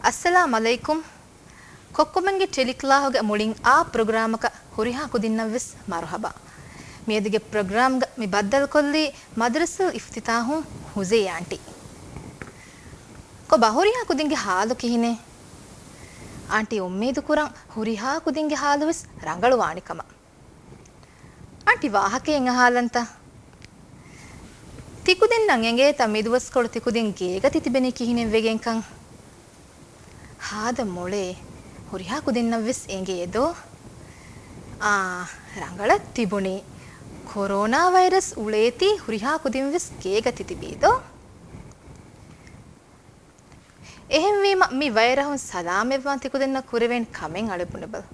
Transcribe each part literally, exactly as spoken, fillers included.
އައްސަލާމް ޢަލައިކުމް. ކޮއްކޮމެންގެ ޓެލިކްލާހުގެ މުޅިން އާ ޕްރޮގްރާމަކަށް ހުރިހާ ކުދިންނަށްވެސް މަރުޙަބާ. މިއަދުގެ ޕްރޮގްރާމްގަ މި ބައްދަލުކޮށްލީ މަދްރަސަތުލް އިފްތިތާޙުން ހުޒޭ އާންޓީ. ކޮބާ ހުރިހާ ކުދިންގެ ޙާލު ކިހިނެއް؟ އާންޓީ އުއްމީދު ކުރަން ހުރިހާ ކުދިންގެ ޙާލުވެސް ރަނގަޅުވާނެ ކަމަށް. އާންޓީ ވާހަކައެއް އަހާލަންތަ؟ ތިކުދިންނަށް އެނގޭތަ މިދުވަސްކޮޅު ތިކުދިން ގޭގަ ތިތިބެނީ ކިހިނެއްވެގެންކަން؟ ހާދަ މޮޅޭ، ހުރިހާ ކުދިންނަށްވެސް އެނގޭ ދޯ؟ އާ، ރަނގަޅަށް ތިބުނީ. ކޮރޯނާ ވައިރަސް އުޅޭތީ ހުރިހާ ކުދިންވެސް ގޭގަ ތިތިބީ ދޯ؟ އެހެންވީމަ މި ވައިރަހުން ސަލާމަތްވާން ތިކުދިންނަށް ކުރެވޭނެ ކަމެއް އަޅެ ބުނެބަލަ.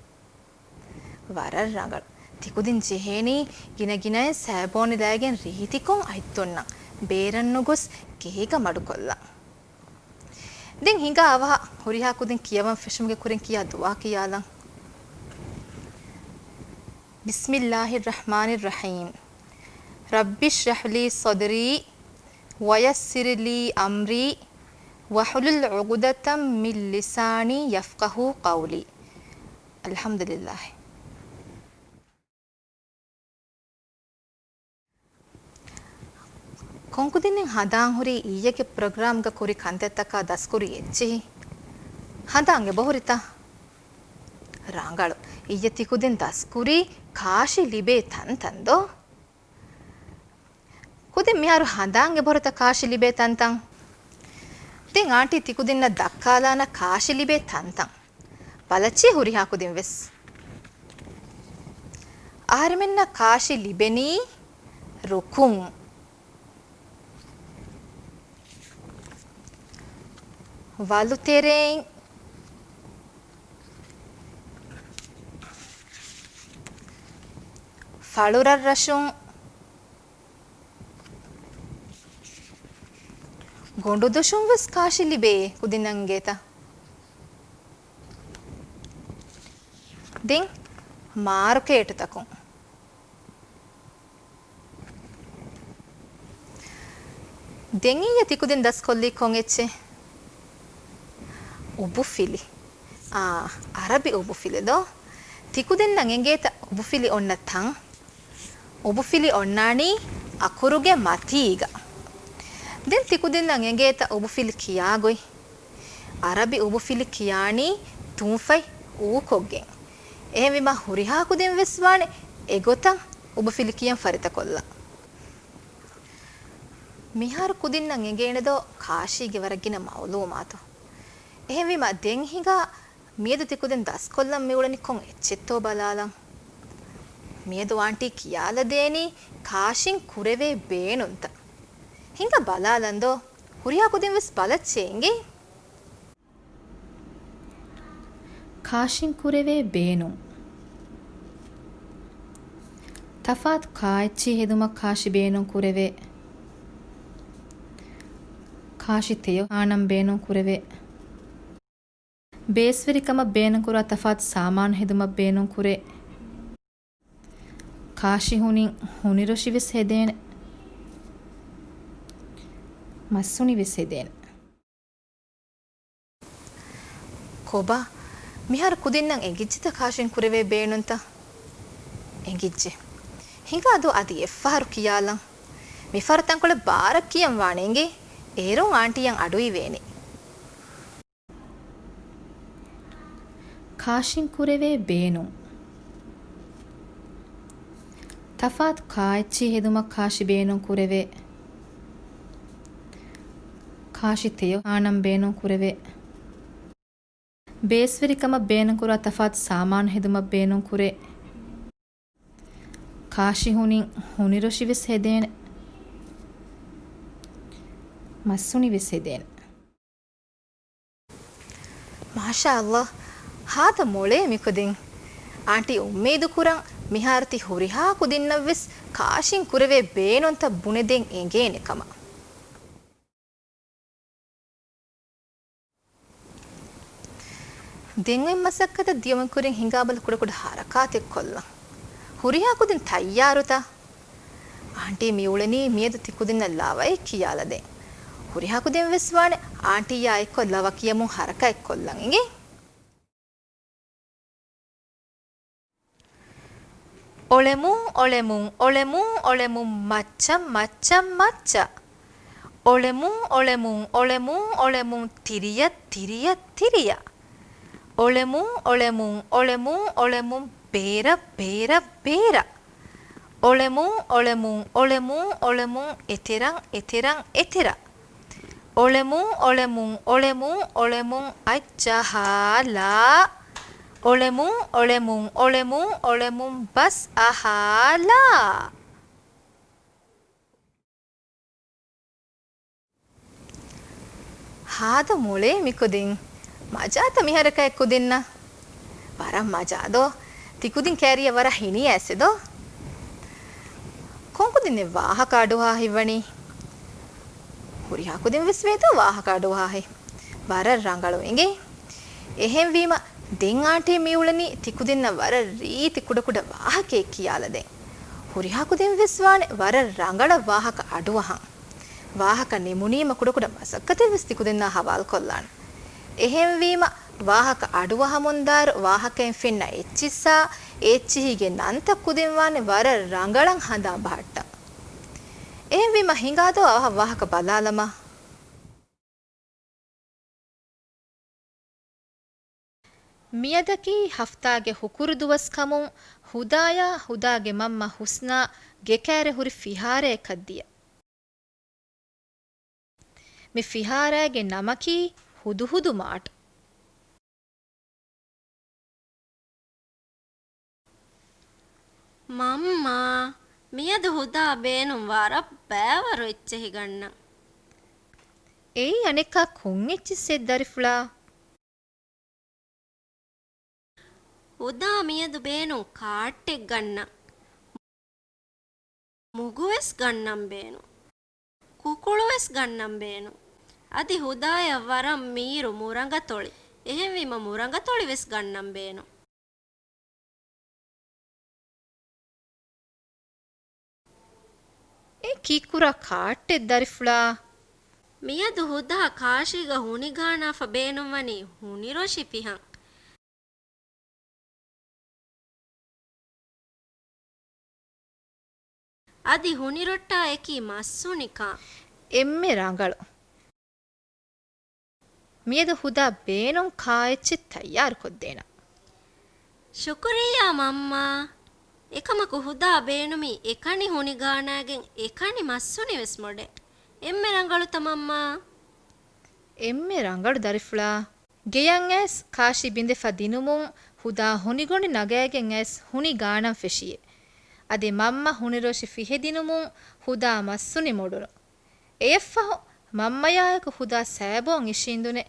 ވަރަށް ރަނގަޅު. ތިކުދިން ޖެހޭނީ ގިނަގިނައިން ސާބޯނި ލައިގެން ރީތިކޮށް އަތްދޮންނަން، ބޭރަށް ނުގޮސް ގޭގަ މަޑުކޮށްލަން. ދެން ހިނގާ އަވަހަށް ހުރިހާ ކުދިން ކިޔަވަން ފެށުމުގެ ކުރިން ކިޔާ ދުޢާ ކިޔާލަން. بسم الله الرحمن الرحيم. رب اشرح لي صدري ويسر لي أمري واحلل عقدة من لساني يفقهوا قولي. الحمد لله. ކޮންކުދިންނެއް ހަނދާން ހުރީ އިއްޔެގެ ޕްރޮގްރާމްގަ ކުރި ކަންތައްތަކާ ދަސްކުރި އެއްޗިހި؟ ހަނދާން އެބަހުރިތަ؟ ރަނގަޅު. އިއްޔެ ތިކުދިން ދަސްކުރީ ކާށި ލިބޭ ތަންތަން ދޯ؟ ކުދިން މިހާރު ހަނދާން އެބަހުރިތަ ކާށި ލިބޭ ތަންތަން؟ ދެން އާންޓީ ތިކުދިންނަށް ދައްކާލާނަ ކާށި ލިބޭ ތަންތަން. ބަލައްޗޭ ހުރިހާ ކުދިން ވެސް. އަހަރެމެންނަށް ކާށި ލިބެނީ ރުކުން، ވަލުތެރެއިން، ފަޅުރަށްރަށުން، ގޮނޑުދޮށުން ވެސް ކާށި ލިބޭ ކުދިންނަށް އެނގޭތަ؟ ދެން މާރުކޭޓުތަކުން. ދެން އިއްޔެ ތިކުދިން ދަސްކޮށްލީ ކޮން އެއްޗެއް؟ އުބުފިލި. އާ، އަރަބި އުބުފިލި ދޯ؟ ތިކުދިންނަށް އެނގޭތަ އުބުފިލި އޮންނަ ތަން؟ އުބުފިލި އޮންނާނީ އަކުރުގެ މަތީގަ. ދެން ތިކުދިންނަށް އެނގޭތަ އުބުފިލި ކިޔާ ގޮތް؟ އަރަބި އުބުފިލި ކިޔާނީ ތުންފަތް އޫކޮށްގެން. އެހެންވީމަ ހުރިހާ ކުދިން ވެސް ވާނެ އެގޮތަށް އުބުފިލި ކިޔަން ފަރިތަކޮށްލަން. މިހާރު ކުދިންނަށް އެނގޭނެ ދޯ ކާށީގެ ވަރަށް ގިނަ މައުލޫމާތު. އެހެންވީމަ ދެން ހިނގާ މިއަދު ތިކުދިން ދަސްކޮށްލަން މިއުޅެނީ ކޮން އެއްޗެއްތޯ ބަލާލަން. މިއަދު އާންޓީ ކިޔާލަދޭނީ ކާށިން ކުރެވޭ ބޭނުންތައް. ހިނގާ ބަލާލަން ދޯ. ހުރިހާ ކުދިން ވެސް ބަލައްޗޭ އިނގޭ. ކާށިން ކުރެވޭ ބޭނުން. ތަފާތު ކާއެއްޗިހި ހެދުމަށް ކާށި ބޭނުން ކުރެވޭ. ކާށި ތެޔޮ ހާނަން ބޭނުން ކުރެވޭ. ބޭސްވެރިކަމަށް ބޭނުންކުރާ ތަފާތު ސާމާނު ހެދުމަށް ބޭނުންކުރޭ. ކާށި ހުނިން ހުނިރޮށިވެސް ހެދޭނެ. މަސްހުނިވެސް ހެދޭނެ. ކޮބާ؟ މިހާރު ކުދިންނަށް އެނގިއްޖެތަ ކާށިން ކުރެވޭ ބޭނުންތައް؟ އެނގިއްޖެ. ހިނގާ ދޯ އަދި އެއްފަހަރު ކިޔާލަން. މިފަހަރު ތަންކޮޅެއް ބާރަށް ކިޔަން ވާނެ އިނގޭ. އޭރުން އާންޓީއަށް އަޑުއިވޭނެ. ކާށިން ކުރެވޭ ބޭނުން. ތަފާތު ކާއެއްޗިހި ހެދުމަށް ކާށި ބޭނުން ކުރެވޭ. ކާށި ތެޔޮ ހާނަން ބޭނުން ކުރެވޭ. ބޭސްވެރިކަމަށް ބޭނުންކުރާ ތަފާތު ސާމާނު ހެދުމަށް ބޭނުންކުރޭ. ކާށި ހުނިން ހުނިރޮށިވެސް ހެދޭނެ. މަސްހުނިވެސް ހެދޭނެ. މާޝާﷲ، ހާދަ މޮޅޭ މިކުދިން. އާންޓީ އުއްމީދު ކުރަން މިހާރު ތި ހުރިހާ ކުދިންނަށްވެސް ކާށިން ކުރެވޭ ބޭނުންތައް ބުނެދޭން އެނގޭނެ ކަމަށް. ދެން އޮތް މަސައްކަތަށް ދިޔުމުގެ ކުރިން ހިނގާބަލަ ކުޑަކުޑަ ހަރަކާތެއް ކޮށްލަން. ހުރިހާ ކުދިން ތައްޔާރުތަ؟ އާންޓީ މިއުޅެނީ މިއަދު ތިކުދިންނަށް ލަވައެއް ކިޔާލަދޭން. ހުރިހާ ކުދިން ވެސް ވާނެ އާންޓީއާ އެއްކޮށް ލަވަ ކިޔަމުން ހަރަކާތް ކޮށްލަން އިނގޭ. އޮޅެމުން، އޮޅެމުން، އޮޅެމުން، އޮޅެމުން، މައްޗަށް، މައްޗަށް، މައްޗަށް. އޮޅެމުން، އޮޅެމުން، އޮޅެމުން، އޮޅެމުން، ތިރިޔަށް، ތިރިޔަށް، ތިރިޔަށް. އޮޅެމުން، އޮޅެމުން، އޮޅެމުން، އޮޅެމުން، ބޭރަށް، ބޭރަށް، ބޭރަށް. އޮޅެމުން، އޮޅެމުން، އޮޅެމުން، އޮޅެމުން، އެތެރަށް، އެތެރަށް، އެތެރަށް. އޮޅެމުން، އޮޅެމުން، އޮޅެމުން، އޮޅެމުން، އަތް ޖަހާލާ. އޮޅެމުން، އޮޅެމުން، އޮޅެމުން، އޮޅެމުން، ބަސް އަހާލާ. ހާދަ މޮޅޭ މިކުދިން. މަޖާތަ މިހަރަކާތް ކުދިންނަށް؟ ވަރަށް މަޖާ ދޯ؟ ތިކުދިން ކައިރިއަށް ވަރަށް ހިނިއައިސް ދޯ؟ ކޮންކުދިންނެއް ވާހަކަ އަޑުއަހާ ހިތްވަނީ؟ ހުރިހާ ކުދިން ވެސް ވޭތޯ ވާހަކަ އަޑުއަހާ ހިތް؟ ވަރަށް ރަނގަޅު އިނގޭ. އެހެންވީމަ، ދެން އާންޓީ މިއުޅެނީ ތިކުދިންނަށް ވަރަށް ރީތި ކުޑަކުޑަ ވާހަކައެއް ކިޔާލަދޭން. ހުރިހާ ކުދިން ވެސް ވާނެ ވަރަށް ރަނގަޅަށް ވާހަކަ އަޑުއަހަން. ވާހަކަ ނިމުނީމަ ކުޑަކުޑަ މަސައްކަތެއް ވެސް ތިކުދިންނާ ހަވާލުކޮށްލާނެ. އެހެންވީމަ، ވާހަކަ އަޑުއަހަމުންދާއިރު ވާހަކައިން ފެންނަ އެއްޗިއްސާ، އެ އެއްޗިހީގެ ނަންތައް ކުދިން ވާނެ ވަރަށް ރަނގަޅަށް ހަނދާން ބަހައްޓަން. އެހެންވީމަ، ހިނގާދޯ އަވަހަށް ވާހަކަ ބަލާލަމާ. މިއަދަކީ ހަފްތާގެ ހުކުރު ދުވަސް ކަމުން ހުދާޔާ ހުދާގެ މަންމަ ހުސްނާ ގެކައިރި ހުރި ފިހާރަޔަކަށް ދިޔަ. މި ފިހާރައިގެ ނަމަކީ ހުދުހުދު މާޓު. މަންމާ، މިއަދު ހުދާ ބޭނުން ވަރަށް ބައިވަރު އެއްޗެހި ގަންނަން. އެއީ އަނެއްކާ ކޮން އެއްޗިއްސެއް ދަރިފުޅާ؟ ހުދާ މިއަދު ބޭނުން ކާއްޓެއް ގަންނަން. މުގުވެސް ގަންނަން ބޭނުން. ކުކުޅުވެސް ގަންނަން ބޭނުން. އަދި ހުދާޔަށް ވަރަށް މީރު މުރަނގަތޮޅި. އެހެންވީމަ މުރަނގަތޮޅިވެސް ގަންނަން ބޭނުން. އެ ކީއްކުރާ ކާއްޓެއް ދަރިފުޅާ؟ މިއަދު ހުދާ ކާށީގަ ހުނި ގާނާފަ ބޭނުންވަނީ ހުނިރޮށި ފިހަން. އަދި ހުނިރޮއްޓާ އެކީ މައްސުނިކާ. އެންމެ ރަނގަޅު. މިއަދު ހުދާ ބޭނުން ކާ އެއްޗެއް ތައްޔާރުކޮށްދޭނަން. ޝުކުރިއްޔާ މަންމާ. އެކަމަކު ހުދާ ބޭނުމީ އެކަނި ހުނި ގާނާގެން އެކަނި މައްސުނިވެސް މޮޑެ. އެންމެ ރަނގަޅުތަ މަންމާ؟ އެންމެ ރަނގަޅު ދަރިފުޅާ. ގެޔަށް އައިސް ކާށި ބިނދެފަ ދިނުމުން ހުދާ ހުނިގޮނޑި ނަގައިގެން އައިސް ހުނި ގާނަން ފެށިއޭ. އަދި މަންމަ ހުނިރޮށި ފިހެދިނުމުން ހުދާ މައްސުނި މޮޑުނު. އެޔަށްފަހު މަންމަޔާއެކު ހުދާ ސައިބޯން އިށީނދުނެ.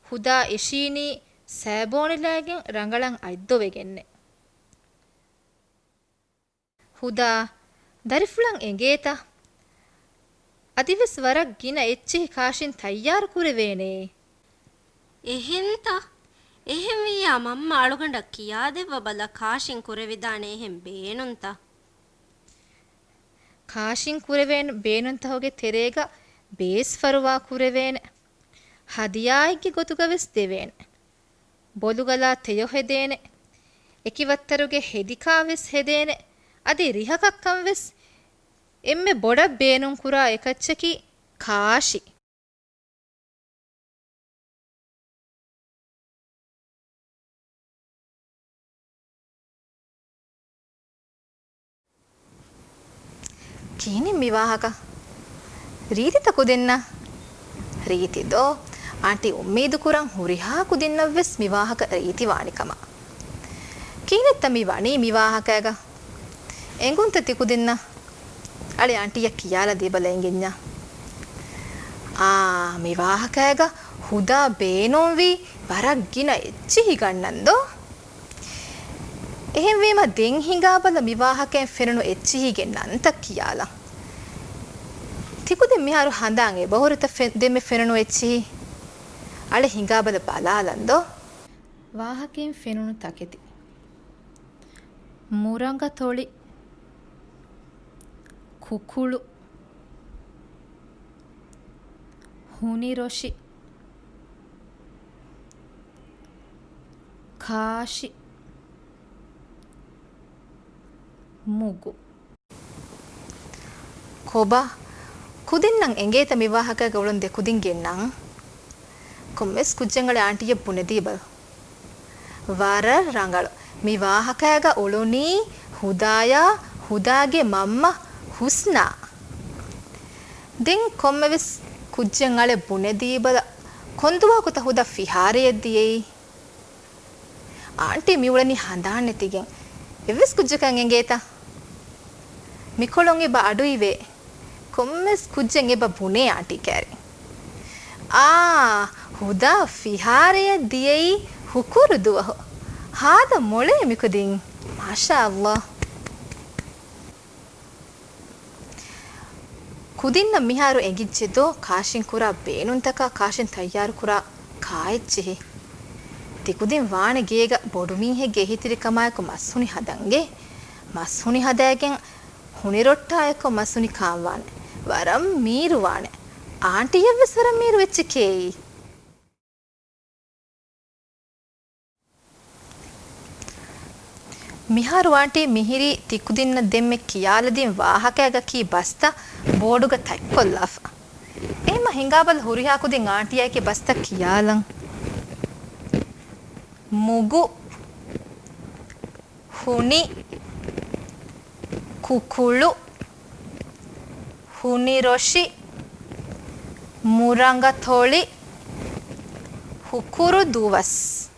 ހުދާ އިށީނީ ސައިބޯނިލައިގެން ރަނގަޅަށް އަތްދޮވެގެންނެ. ހުދާ، ދަރިފުޅަށް އެނގޭތަ؟ އަދިވެސް ވަރަށް ގިނަ އެއްޗެހި ކާށިން ތައްޔާރު ކުރެވޭނެ. އެހެންތަ؟ އެހެންވިއްޔާ މަންމަ އަޅުގަނޑަށް ކިޔާދެއްވަ ބަލަ ކާށިން ކުރެވިދާނެ އެހެން ބޭނުންތައް. ކާށިން ކުރެވޭނެ ބޭނުންތަހުގެ ތެރޭގަ ބޭސްފަރުވާ ކުރެވޭނެ. ހަދިޔާއެއްގެ ގޮތުގަ ވެސް ދެވޭނެ. ބޮލުގަލާ ތެޔޮ ހެދޭނެ. އެކިވައްތަރުގެ ހެދިކާ ވެސް ހެދޭނެ. އަދި ރިހަކަށްކަން ވެސް އެންމެ ބޮޑަށް ބޭނުންކުރާ އެކައްޗަކީ ކާށި. ކިހިނެއް މި ވާހަކަ؟ ރީތިތަ ކުދިންނަށް؟ ރީތި ދޯ؟ އާންޓީ އުއްމީދު ކުރަން ހުރިހާ ކުދިންނަށް ވެސް މި ވާހަކަ ރީތި ވާނެ ކަމަށް. ކިހިނެއްތަ މި ވަނީ މި ވާހަކައިގަ؟ އެނގުންތަ ތިކުދިންނަށް؟ އަޅެ އާންޓީއަށް ކިޔާލަ ދީބަލަ އެނގިންޏާ. އާ، މި ވާހަކައިގަ ހުދާ ބޭނުންވީ ވަރަށް ގިނަ އެއްޗިހި ގަންނަން ދޯ؟ އެހެންވީމަ ދެން ހިނގާބަލަ މި ވާހަކައިން ފެނުނު އެއްޗިހީގެ ނަންތައް ކިޔާލަން. ތިކުދިން މިހާރު ހަނދާން އެބަހުރިތަ ފެ-، ދެންމެ ފެނުނު އެއްޗިހި؟ އަޅެ ހިނގާބަލަ ބަލާލަން ދޯ؟ ވާހަކައިން ފެނުނު ތަކެތި. މުރަނގަތޮޅި، ކުކުޅު، ހުނިރޮށި. ކާށި. މުގު. ކޮބާ؟ ކުދިންނަށް އެނގޭތަ މި ވާހަކައިގަ އުޅުން ދެ ކުދިންގެ ނަން؟ ކޮންމެސް ކުއްޖެއް އަޅެ އާންޓީއަށް ބުނެދީބަލަ. ވަރަށް ރަނގަޅު. މި ވާހަކައިގަ އުޅުނީ ހުދާޔާ، ހުދާގެ މަންމަ ހުސްނާ. ދެން ކޮންމެވެސް ކުއްޖެއް އަޅެ ބުނެދީބަލަ. ކޮންދުވަހަކުތަ ހުދާ ފިހާރައެއް ދިޔައީ؟ އާންޓީ މިއުޅެނީ ހަނދާން ނެތިގެން. އެއްވެސް ކުއްޖަކަށް އެނގޭތަ؟ މިކޮޅުން އެބަ އަޑުއިވޭ. ކޮންމެސް ކުއްޖެއް އެބަ ބުނޭ އާންޓީ ކައިރި. އާ، ހުދާ ފިހާރައަށް ދިޔައީ ހުކުރު ދުވަހު. ހާދަ މޮޅޭ މިކުދިން. މާޝާﷲ. ކުދިންނަށް މިހާރު އެނގިއްޖެދޯ ކާށިން ކުރާ ބޭނުންތަކާ ކާށިން ތައްޔާރު ކުރާ ކާއެއްޗެހި. ތިކުދިން ވާނެ ގޭގަ ބޮޑުމީހެއްގެ އެހީތެރިކަމާއެކު މަސްހުނި ހަދަންގެ. މަސްހުނި ހަދައިގެން ހުނިރޮއްޓާއެކު މަސްހުނި ކާންވާނެ. ވަރަށް މީރުވާނެ. އާންޓީއަށްވެސް ވަރަށް މީރު އެއްޗެކޭ އެއީ. މިހާރު އާންޓީ މިހިރީ ތިކުދިންނަށް ދެންމެ ކިޔާލަދިން ވާހަކައިގަ ކީ ބަސްތައް ބޯޑުގަ ޓައިޕްކޮށްލާފަ. އެހެންމަ ހިނގާބަލަ ހުރިހާ ކުދިން އާންޓީއާއެކީ ބަސްތައް ކިޔާލަން. މުގު، ހުނި، ކުކުޅު، ހުނިރޮށި، މުރަނގަތޮޅި، ހުކުރު ދުވަސް.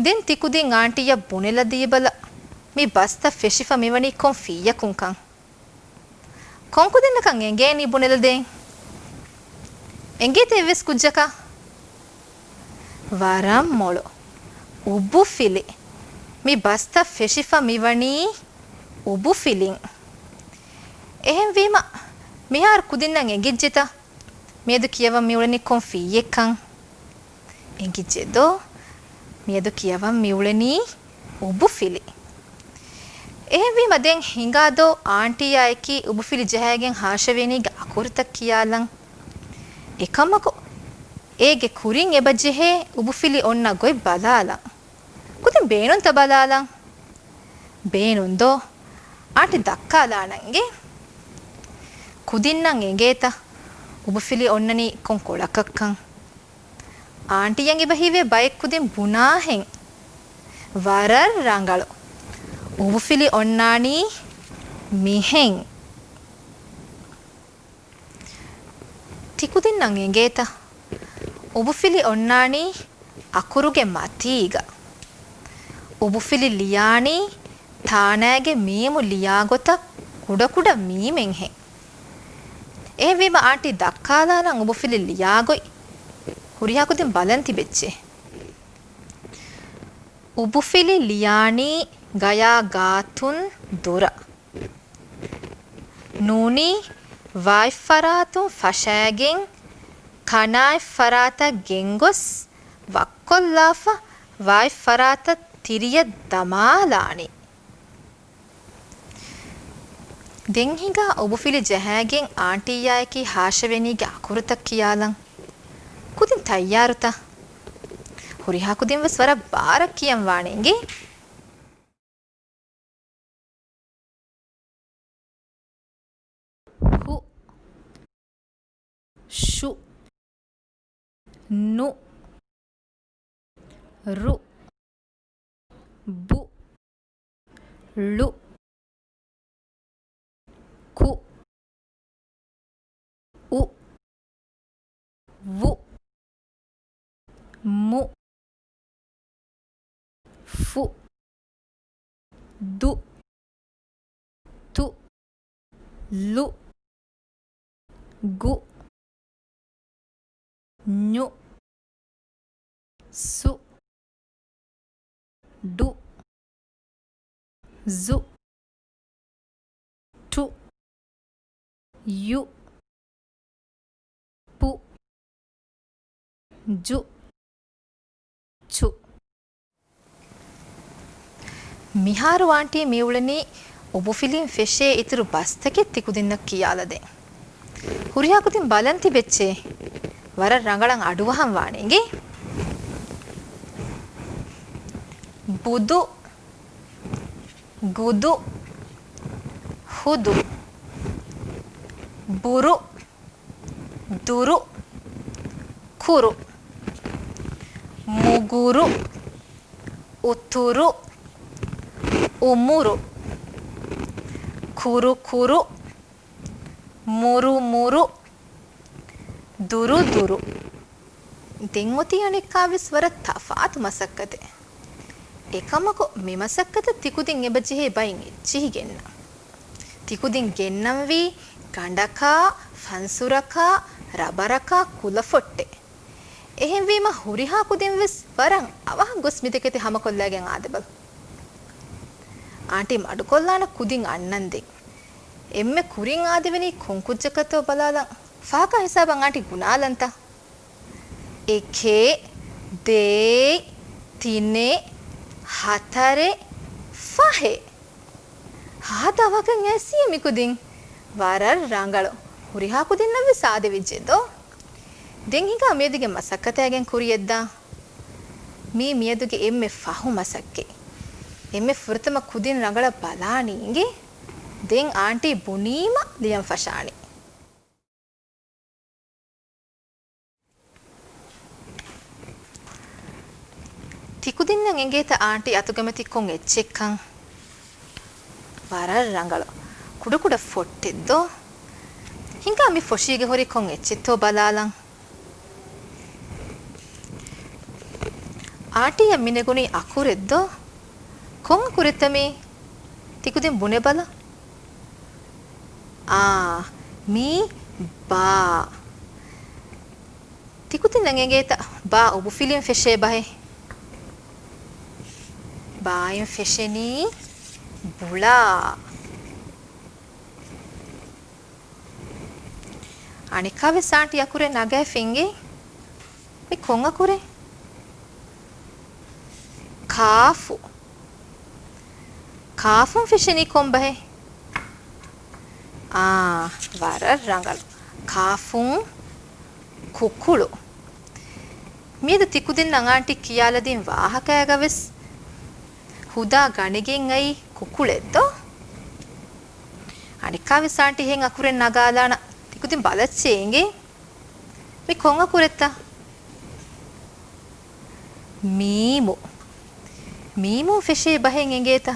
ދެން ތިކުދިން އާންޓީއަށް ބުނެލަދީބަލަ، މި ބަސްތައް ފެށިފަ މިވަނީ ކޮން ފިއްޔަކުންކަން. ކޮންކުދިންނަކަށް އެނގޭނީ ބުނެލަދޭން؟ އެނގޭތަ އެއްވެސް ކުއްޖަކަށް؟ ވަރަށް މޮޅު. އުބުފިލި. މި ބަސްތައް ފެށިފަ މިވަނީ އުބުފިލިން. އެހެންވީމަ، މިހާރު ކުދިންނަށް އެނގިއްޖެތަ މިއަދު ކިޔަވަން މިއުޅެނީ ކޮން ފިއްޔެއްކަން؟ އެނގިއްޖެދޯ؟ މިއަދު ކިޔަވަން މިއުޅެނީ އުބުފިލި. އެހެންވީމަ ދެން ހިނގާދޯ އާންޓީއާއެކީ އުބުފިލި ޖަހައިގެން ހާށަވެނީގެ އަކުރުތައް ކިޔާލަން. އެކަމަކު، އޭގެ ކުރިން އެބަ ޖެހޭ އުބުފިލި އޮންނަ ގޮތް ބަލާލަން. ކުދިން ބޭނުންތަ ބަލާލަން؟ ބޭނުންދޯ؟ އާންޓި ދައްކާލާނަންގެ. ކުދިންނަށް އެނގޭތަ އުބުފިލި އޮންނަނީ ކޮން ކޮޅަކަށްކަން؟ އާންޓީއަށް އެބަ ހީވޭ ބައެއް ކުދިން ބުނާހެން. ވަރަށް ރަނގަޅު. އުބުފިލި އޮންނާނީ މިހެން. ތިކުދިންނަށް އެނގޭތަ؟ އުބުފިލި އޮންނާނީ އަކުރުގެ މަތީގަ. އުބުފިލި ލިޔާނީ ތާނައިގެ މީމު ލިޔާގޮތަށް ކުޑަކުޑަ މީމެއްހެން. އެހެންވީމަ އާންޓީ ދައްކާލާނަން އުބުފިލި ލިޔާގޮތް. ހުރިހާ ކުދިން ބަލަން ތިބެއްޗޭ. އުބުފިލި ލިޔާނީ ގަޔާ ގާތުން ދުރަށް. ނޫނީ ވާތްފަރާތުން ފަށައިގެން ކަނާތްފަރާތަށް ގެންގޮސް ވައްކޮށްލާފަ ވާތްފަރާތަށް ތިރިއަށް ދަމާލާނީ. ދެން ހިނގާ އުބުފިލި ޖަހައިގެން އާންޓީއާއެކީ ހާށަވެނީގެ އަކުރުތައް ކިޔާލަން. ކުދިން ތައްޔާރުތަ؟ ހުރިހާ ކުދިން ވެސް ވަރަށް ބާރަށް ކިޔަން ވާނެ އިނގޭ. ހު، ޝު، ނު، ރު، ބު، ޅު، ކު، އު، ވު، މު، ފު، ދު، ތު، ލު، ގު، ޏު، ސު، ޑު، ޒު، ޓު، ޔު، ޕު، ޖު، ޗު. މިހާރު އާންޓީ މިއުޅެނީ އުބުފިލިން ފެށޭ އިތުރު ބަސްތަކެއް ތިކުދިންނަށް ކިޔާލަދޭން. ހުރިހާ ކުދިން ބަލަން ތިބެއްޗޭ. ވަރަށް ރަނގަޅަށް އަޑުއަހަން ވާނެ އިނގޭ. ބުދު، ގުދު، ހުދު، ބުރު، ދުރު، ކުރު، މުގުރު، އުތުރު، އުމުރު، ކުރުކުރު، މުރުމުރު، ދުރުދުރު. ދެން އޮތީ އަނެއްކާވެސް ވަރަށް ތަފާތު މަސައްކަތެއް. އެކަމަކު، މި މަސައްކަތަށް ތިކުދިން އެބަޖެހޭ ބައިން އެއްޗިހި ގެންނަން. ތިކުދިން ގެންނަންވީ ގަނޑަކާ، ފަންސުރަކާ، ރަބަރަކާ، ކުލަފޮއްޓެއް. އެހެންވީމަ، ހުރިހާ ކުދިން ވެސް ވަރަށް އަވަހަށް ގޮސް މި ދެކެތި ހަމަކޮށްލައިގެން އާދެބަލަ. އާންޓީ މަޑުކޮށްލާނަ ކުދިން އަންނަން ދެން. އެންމެ ކުރިން އާދެވެނީ ކޮން ކުއްޖަކަށްތޯ ބަލާލަން. ފަހަކާ ހިސާބަށް އާންޓީ ގުނާލަންތަ؟ އެކެއް، ދެއެއް، ތިނެއް، ހަތަރެއް، ފަހެއް. ހާދަ އަވަހަކަށް އައިސްއިޔޭ މި ކުދިން. ވަރަށް ރަނގަޅު. ހުރިހާ ކުދިންނަށްވެސް އާދެވިއްޖެ ދޯ. ދެން ހިނގާ މިއަދުގެ މަސައްކަތާގެން ކުރިޔަށްދާ. މީ މިއަދުގެ އެންމެ ފަހު މަސައްކަތް. އެންމެ ފުރަތަމަ ކުދިން ރަނގަޅަށް ބަލާނީ އިނގޭ. ދެން އާންޓީ ބުނީމަ ލިޔަން ފަށާނީ. ތިކުދިންނަށް އެނގޭތަ އާންޓީ އަތުގަމެތި ކޮން އެއްޗެއްކަން؟ ވަރަށް ރަނގަޅު. ކުޑަކުޑަ ފޮއްޓެއްދޯ؟ ހިނގާ މި ފޮށީގަ ހުރީ ކޮން އެއްޗެއްތޯ ބަލާލަން. އާންޓީއަށް މި ނެގުނީ އަކުރެއްދޯ؟ ކޮން އަކުރެއްތަ މީ؟ ތިކުދިން ބުނެބަލަ. އާ، މީ ބާ. ތިކުދިންނަށް އެނގޭތަ ބާ އުބުފިލިން ފެށޭ ބަހެއް؟ ބާއިން ފެށެނީ ބުޅާ. އަނެއްކާވެސް އާންޓީ އަކުރެއް ނަގައިފިނގި. މި ކޮން އަކުރެއް؟ ކާފު. ކާފުން ފެށެނީ ކޮން ބަހެއް؟ އާ، ވަރަށް ރަނގަޅު. ކާފުން ކުކުޅު. މިއަދު ތިކުދިންނަށް އާންޓީ ކިޔާލަދިން ވާހަކައިގަވެސް ހުދާ ގަނެގެން އައީ ކުކުޅެއްދޯ؟ އަނެއްކާވެސް އާންޓީ އެހެން އަކުރެއް ނަގާލާނަ. ތިކުދިން ބަލައްޗޭ އިނގޭ. މި ކޮން އަކުރެއްތަ؟ މީމު. މީމުން ފެށޭ ބަހެއް އެނގޭތަ؟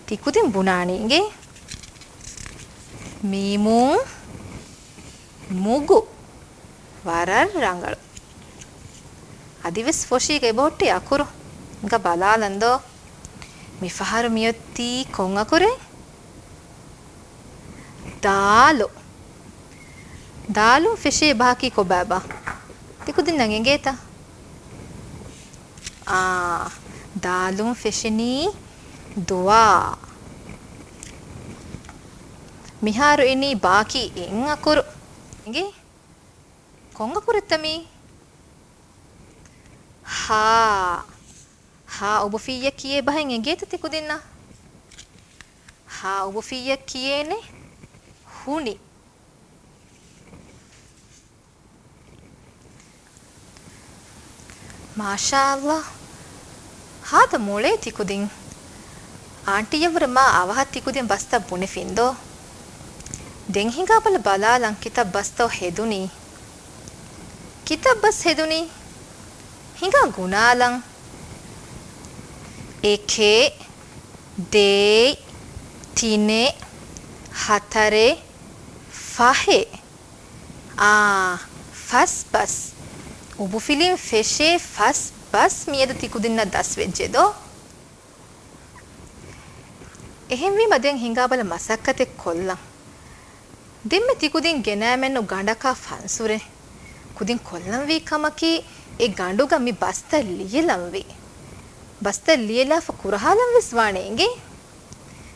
ތިކުދިން ބުނާނީ އިނގޭ. މީމުން މުގު. ވަރަށް ރަނގަޅު. އަދިވެސް ފޮށީގަ އެބަހުއްޓި އަކުރު. ހިނގާ ބަލާލަން ދޯ. މިފަހަރު މިއޮތީ ކޮން އަކުރެއް؟ ދާލު. ދާލުން ފެށޭ ބަހަކީ ކޮބާބާ؟ ތިކުދިންނަށް އެނގޭތަ؟ އާ، ދާލުން ފެށެނީ ދުވާ. މިހާރު އިނީ ބާކީ އެއް އަކުރު. އިނގޭ؟ ކޮން އަކުރެއްތަ މީ؟ ހާ. ހާ އުބުފިއްޔަ ކިޔޭ ބަހެއް އެނގޭތަ ތިކުދިންނަށް؟ ހާ އުބުފިއްޔަ ކިޔޭނެ ހުނި. މާޝާﷲ. ހާދަ މޮޅޭ ތިކުދިން. އާންޓީއަށްވުރެ މާ އަވަހަށް ތިކުދިން ބަސްތައް ބުނެފިންދޯ. ދެން ހިނގާބަލަ ބަލާލަން ކިތައް ބަސްތޯ ހެދުނީ. ކިތައް ބަސް ހެދުނީ؟ ހިނގާ ގުނާލަން. އެކެއް، ދެއެއް، ތިނެއް، ހަތަރެއް، ފަހެއް. އާ، ފަސް ބަސް. އުބުފިލިން ފެށޭ ފަސް ބަސް މިއަދު ތިކުދިންނަށް ދަސްވެއްޖެ ދޯ؟ އެހެންވީމަ ދެން ހިނގާބަލަ މަސައްކަތެއް ކޮށްލަން. ދެންމެ ތިކުދިން ގެނައިމެއްނު ގަނޑަކާ ފަންސުރެއް. ކުދިން ކޮށްލަންވީ ކަމަކީ އެ ގަނޑުގަ މި ބަސްތައް ލިޔެލަންވީ. ބަސްތައް ލިޔެލާފަ ކުރަހާލަން ވެސް ވާނެ އިނގޭ.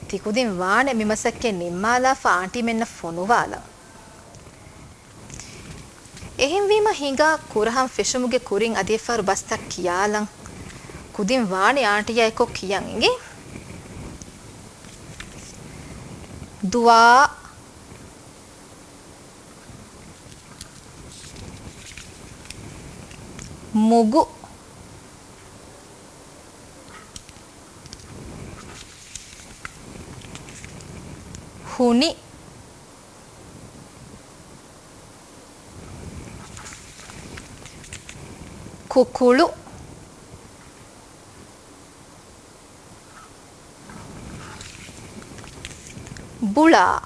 ތިކުދިން ވާނެ މި މަސައްކަތް ނިންމާލާފަ އާންޓީމެންނަށް ފޮނުވާލަން. އެހެންވީމަ ހިނގާ ކުރަހަން ފެށުމުގެ ކުރިން އަދި އެއްފަހަރު ބަސްތައް ކިޔާލަން. ކުދިން ވާނެ އާންޓީއާ އެކޮށް ކިޔަން އިނގޭ. ދުވާ، މުގު. ހުނި. ކުކުޅު. ބުޅާ.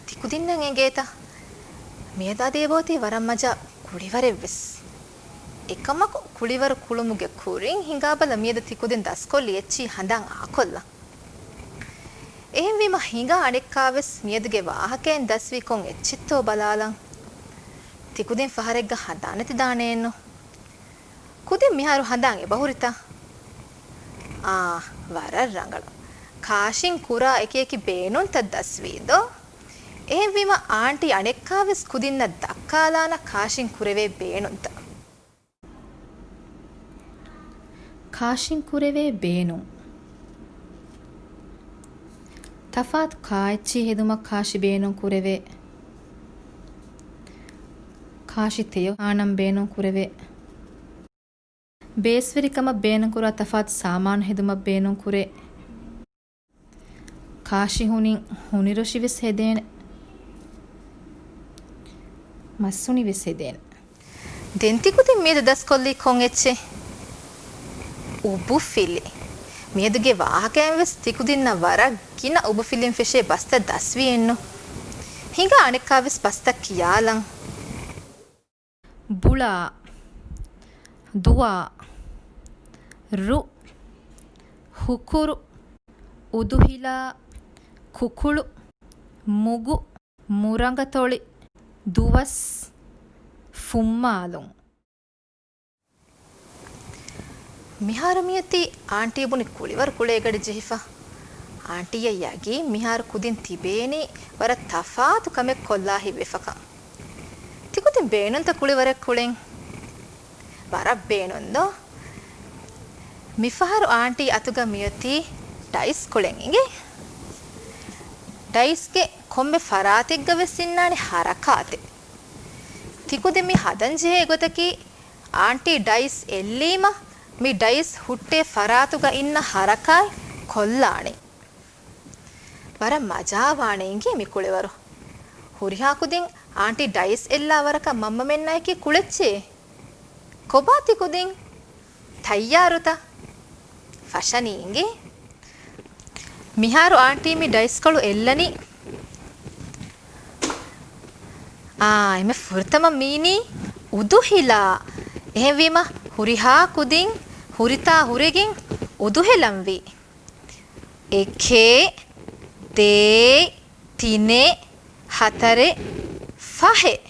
ތިކުދިންނަށް އެނގޭތަ؟ މިއަދާ ދޭބޯތީ ވަރަށް މަޖާ ކުޅިވަރެއްވެސް. އެކަމަކު ކުޅިވަރު ކުޅުމުގެ ކުރިން ހިނގާބަލަ މިއަދު ތިކުދިން ދަސްކޮށްލި އެއްޗިހި ހަނދާން އާކޮށްލަން. އެހެންވީމަ ހިނގާ އަނެއްކާވެސް މިއަދުގެ ވާހަކައިން ދަސްވީ ކޮން އެއްޗެއްތޯ ބަލާލަން. ތިކުދިން ފަހަރެއްގަ ހަނދާން ނެތިދާނެއެއްނު. ކުދިން މިހާރު ހަނދާން އެބަހުރިތަ؟ އާ، ވަރަށް ރަނގަޅު. ކާށިން ކުރާ އެކިއެކި ބޭނުންތައް ދަސްވީ ދޯ؟ އެހެންވީމަ އާންޓީ އަނެއްކާވެސް ކުދިންނަށް ދައްކާލާނަ ކާށިން ކުރެވޭ ބޭނުންތައް. ކާށިން ކުރެވޭ ބޭނުން. ތަފާތު ކާއެއްޗިހި ހެދުމަށް ކާށި ބޭނުން ކުރެވޭ. ކާށި ތެޔޮ ހާނަން ބޭނުން ކުރެވޭ. ބޭސްވެރިކަމަށް ބޭނުންކުރާ ތަފާތު ސާމާނު ހެދުމަށް ބޭނުންކުރޭ. ކާށި ހުނިން ހުނިރޮށިވެސް ހެދޭނެ. މައްސުނިވެސް ހެދޭނެ. ދެން ތިކުދިން މިއަދު ދަސްކޮށްލީ ކޮން އެއްޗެއް؟ އުބުފިލި. މިއަދުގެ ވާހަކައިން ވެސް ތިކުދިންނަށް ވަރަށް ގިނަ އުބުފިލިން ފެށޭ ބަސްތައް ދަސްވީއެއްނު. ހިނގާ އަނެއްކާވެސް ބަސްތައް ކިޔާލަން. ބުޅާ، ދުވާ، ރު، ހުކުރު، އުދުހިލާ، ކުކުޅު، މުގު، މުރަނގަތޮޅި، ދުވަސް، ފުއްމާލުން. މިހާރު މިއޮތީ އާންޓީ ބުނި ކުޅިވަރު ކުޅޭގަޑި ޖެހިފަ. އާންޓީއަށް ޔަގީން މިހާރު ކުދިން ތިބޭނީ ވަރަށް ތަފާތު ކަމެއް ކޮށްލާ ހިތްވެފަކަން. ތިކުދިން ބޭނުންތަ ކުޅިވަރެއް ކުޅެން؟ ވަރަށް ބޭނުން ދޯ؟ މިފަހަރު އާންޓީ އަތުގަ މިއޮތީ ޑައިސް ކުޅެން އިނގޭ. ޑައިސްގެ ކޮންމެ ފަރާތެއްގަ ވެސް އިންނާނެ ހަރަކާތެއް. ތިކުދިން މި ހަދަން ޖެހޭ ގޮތަކީ އާންޓީ ޑައިސް އެއްލީމަ މި ޑައިސް ހުއްޓޭ ފަރާތުގަ އިންނަ ހަރަކާތް ކޮށްލާނީ. ވަރަށް މަޖާވާނެ އިނގޭ މި ކުޅިވަރު. ހުރިހާ ކުދިން އާންޓީ ޑައިސް އެއްލާ ވަރަކަށް މަންމަމެންނާއެކީ ކުޅެއްޗޭ. ކޮބާ ތިކުދިން؟ ތައްޔާރުތަ؟ ފަށަނީ އިނގޭ. މިހާރު އާންޓީ މި ޑައިސްކޮޅު އެއްލަނީ. އާ، އެންމެ ފުރަތަމަ މީނީ އުދުހިލާ. އެހެންވީމަ ހުރިހާ ކުދިން ހުރިތާ ހުރެގެން އުދުހެލަންވީ. އެކެއް، ދޭއް، ތިނެއް، ހަތަރެއް، ފަހެއް.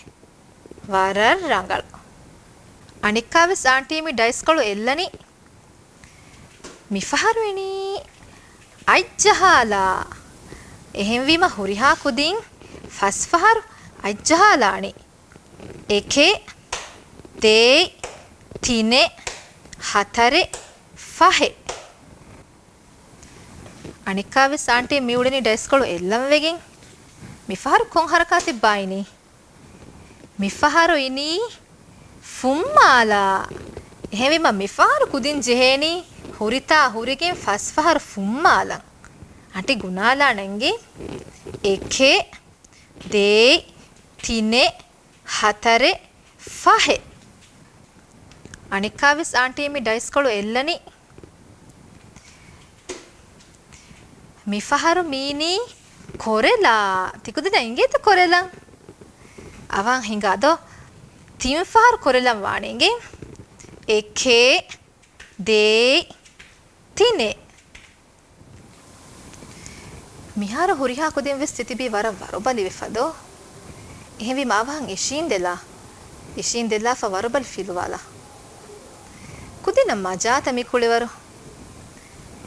ވަރަށް ރަނގަޅު. އަނެއްކާވެސް އާންޓީ މި ޑައިސްކޮޅު އެއްލަނީ. މިފަހަރު އިނީ އަތްޖަހާލާ. އެހެންވީމަ ހުރިހާ ކުދިން ފަސް ފަހަރު އަތްޖަހާލާނީ. އެކެއް، ދޭއް، ތިނެއް، ހަތަރެއް، ފަހެއް. އަނެއްކާވެސް އާންޓީ މިއުޅެނީ ޑައިސްކޮޅު އެއްލަން ވެގެން. މިފަހަރު ކޮން ހަރަކާތެއްބާ އިނީ؟ މިފަހަރު އިނީ ފުއްމާލާ. އެހެންވީމަ މިފަހަރު ކުދިން ޖެހޭނީ ހުރިތާ ހުރިގެން ފަސް ފަހަރު ފުއްމާލަން. އަންޓީ ގުނާލާނަންގެ. އެކެއް، ދޭއް، ތިނެއް، ހަތަރެއް، ފަހެއް. އަނެއްކާވެސް އާންޓީ މި ޑައިސްކޮޅު އެއްލަނީ. މިފަހަރު މީނީ ކޮރެލާ. ތިކުދިންނަށް އިނގޭތަ ކޮރެލަން؟ އަވަހަށް ހިނގާ ދޯ؟ ތިން ފަހަރު ކޮރެލަން ވާނެ އިނގޭ. އެކެއް، ދޭއް، ތިނެއް. މިހާރު ހުރިހާ ކުދިން ވެސް ތިތިބީ ވަރަށް ވަރުބަލިވެފަ ދޯ؟ އެހެންވީމަ އަވަހަށް އިށީނދެލާ. އިށީނދެލާފަ ވަރުބަލި ފިލުވާލާ. ކުދިންނަށް މަޖާތަ މި ކުޅިވަރު؟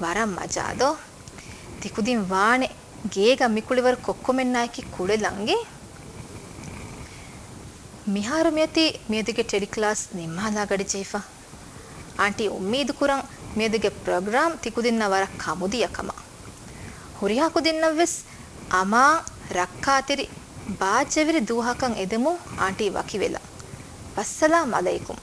ވަރަށް މަޖާ ދޯ؟ ތިކުދިން ވާނެ ގޭގަ މި ކުޅިވަރު ކޮއްކޮމެންނާއެކީ ކުޅެލަންގެ. މިހާރު މިއޮތީ މިއަދުގެ ޓެލިކްލާސް ނިންމާލާ ގަޑިޖެހިފަ. އާންޓީ އުއްމީދު ކުރަން މިއަދުގެ ޕްރޮގްރާމް ތިކުދިންނަށް ވަރަށް ކަމުދިޔަ ކަމަށް. ހުރިހާ ކުދިންނަށް ވެސް އަމާން، ރައްކާތެރި، ބާއްޖަވެރި ދުވަހަކަށް އެދެމުން އާންޓީ ވަކިވެލަ. ވައްސަލާމް އަލައިކުމް.